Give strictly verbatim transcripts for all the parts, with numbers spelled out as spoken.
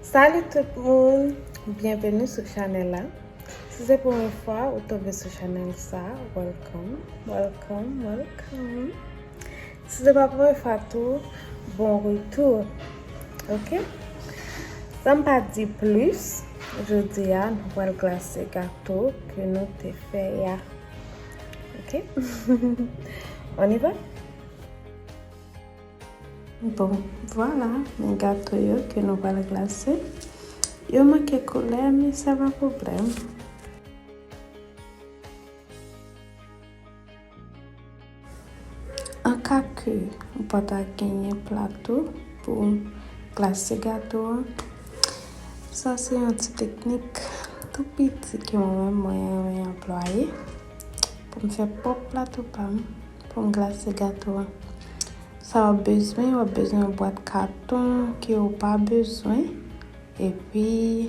Salut tout moun, byenveni sou chanèl la. Si se premye fwa ou tonbe sou chanèl sa, welcome, welcome, welcome. Si se pa premye fwa tou, bon retour. Ok? San m pa di plis, jodi a nou pral glase gato ke nou te fè a. Ok? On y va? Bon, vwala, men gato yo ke nou pral glase. Yo manke koulè, men sa pa pwoblèm. An ka ke ou pa ta genyen plato pou glase gato an, sa se yon ti teknik tou piti ke mwen menm mwen renmen anplwaye pou m fè pwòp plato pa m, pou m glase gato an. Sa w ap bezwen, w ap bezwen yon bwat katon ke w pa bezwen, epi,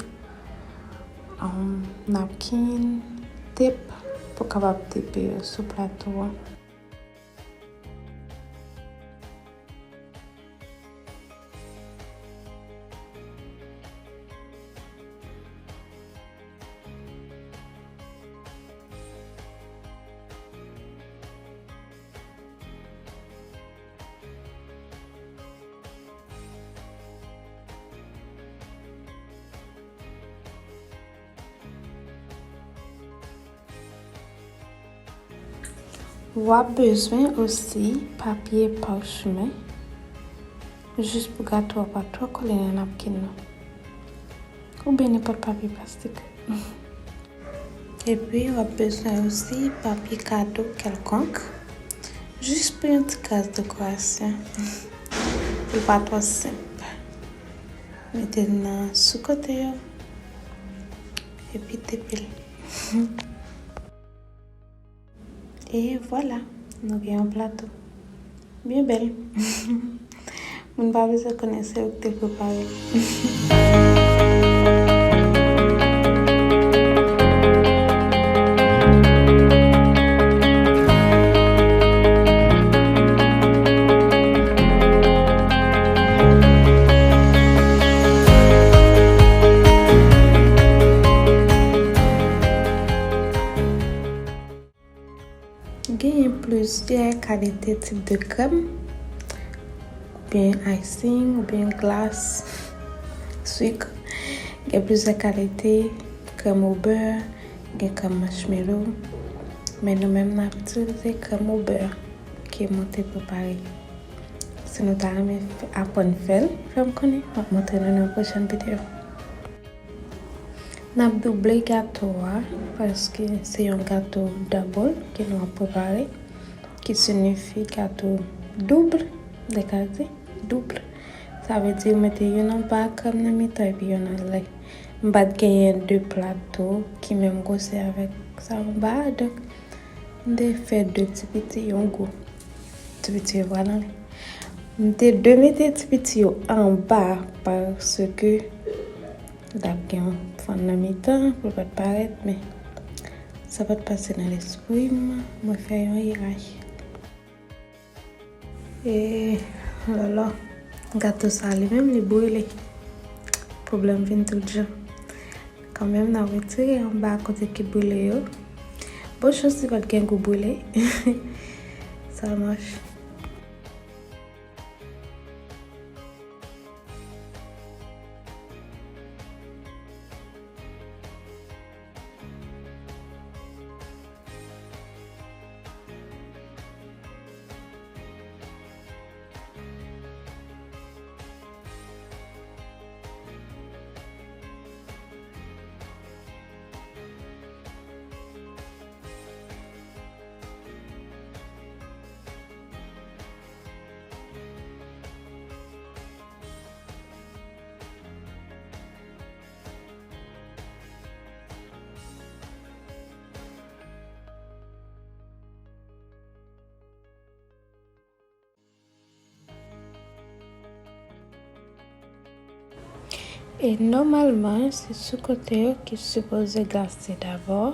um, napkin, tep pou w kapab tepe yo sou plato an. W ap bezwen osi papye pachman, jis pou gato a pa twò kole nan napkin nan. Oubyen nenpòt papye plastik. Epi, w ap bezwen osi papye kado kèlkonk, jis pou yon ti kras dekorasyon. Pou l pa twò senp. Mete l nan sou kote yo. Epi tepe l. E vwala, nou gen yon plato. Byen bèl. Moun pa bezwen konnen se ou ki te prepare l. Genyen plizyè kalite tip de krèm, oubyen icing, oubyen glas, sik. Gen plizyè kalite, krèm o bè, gen krèm marshmallow. Men nou menm n ap itilize krèm o bè ke mwen te prepare. Si nou ta renmen f-, aprann fè l, fè m konnen, m ap montre nou nan yon pwochèn videyo. N ap double gato a, paske se yon gato double ke nou ap prepare, ki siyifi gato double, de ka di, double. Sa vle di, ou mete youn anba krèm nan mitan epi youn anlè. M pa t genyen de plato ki menm gwosè avèk sa anba a, donk, m te fè de ti piti, yon gwo. Ti piti yo pral anlè. M te dwe mete ti piti yo anba, paske l ap gen yon fann nan mitan pou l pa t parèt, men sa pa t pase nan lespri m, mwen fè yon iray. E lòlò, gato sa li menm li brile. Pwoblèm vin tout jan. Kanmenm, n ap retire anba kote ki brile yo. Bon chans li pa t gen gou brile. Sa mach. E nòmalman, se sou kote yo ki sipoze glase dabò,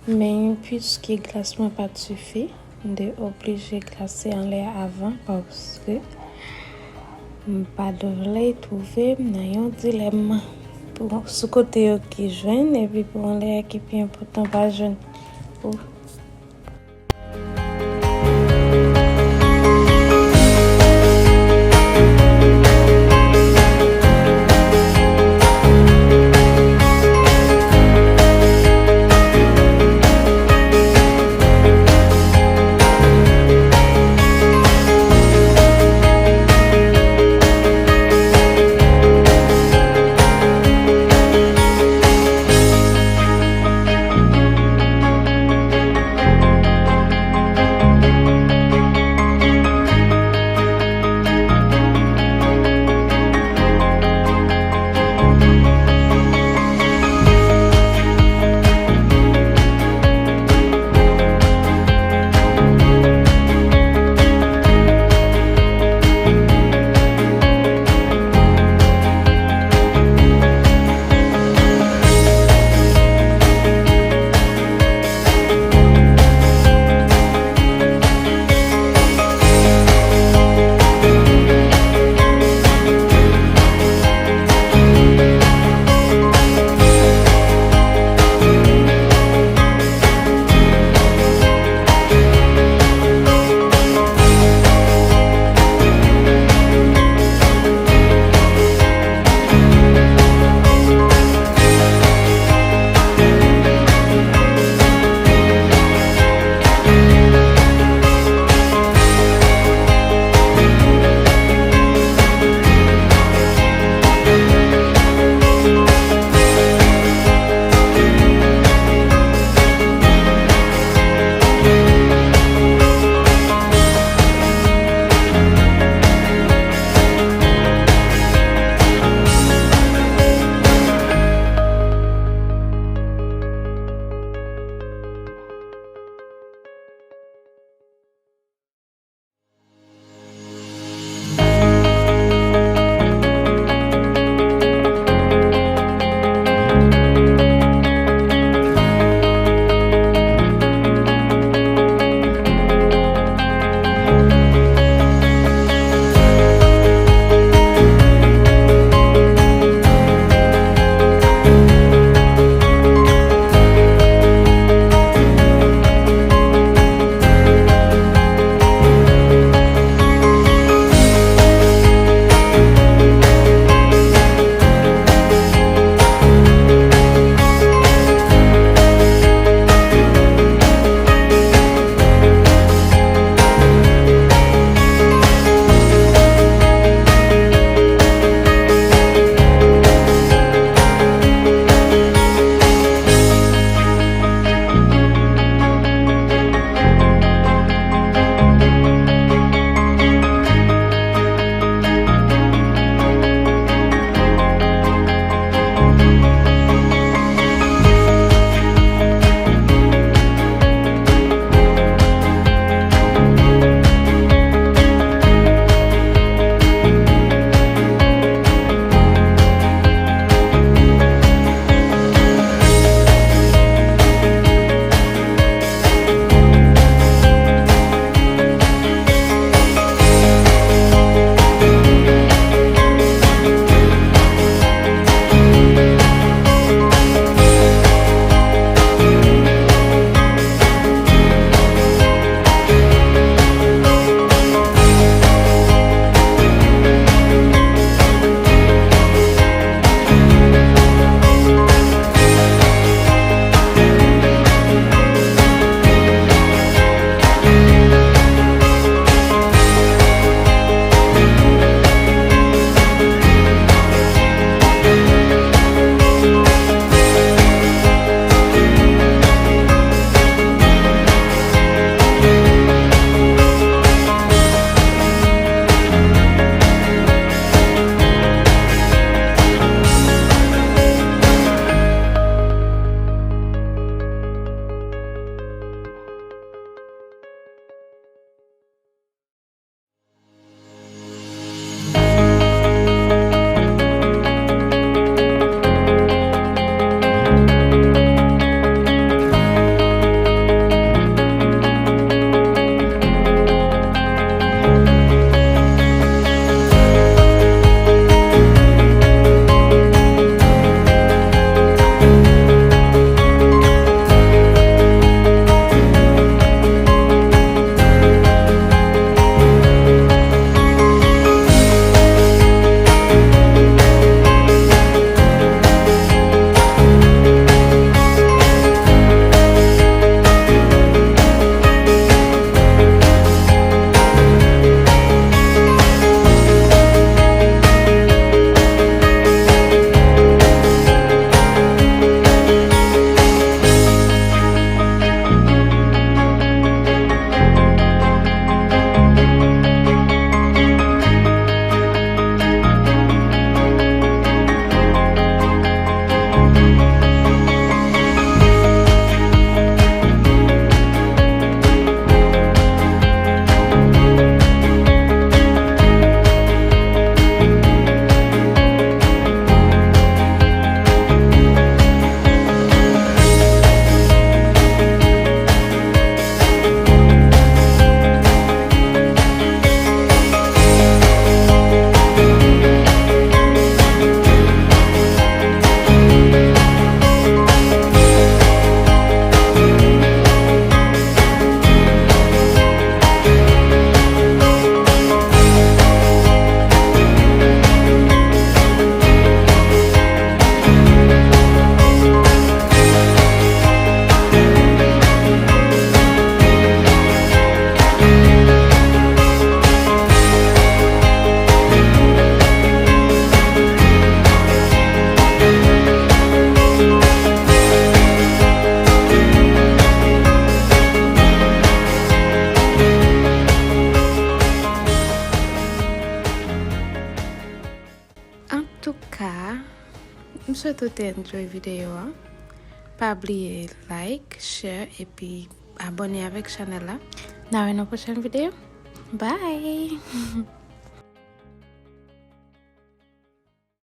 men piske glas mwen pa t sifi, m te oblije glase anlè avan, paske M pa t vle twouve m nan yon dilèm pou, sou kote yo ki jwenn, epi pou yon lè ki pi enpòtan pa jwenn. Pou Antouka, m swete w te enjoy videyo a. Pa bliye like, share, epi abòne avèk chanèl la. N a wè nan pwochèn videyo. Bye!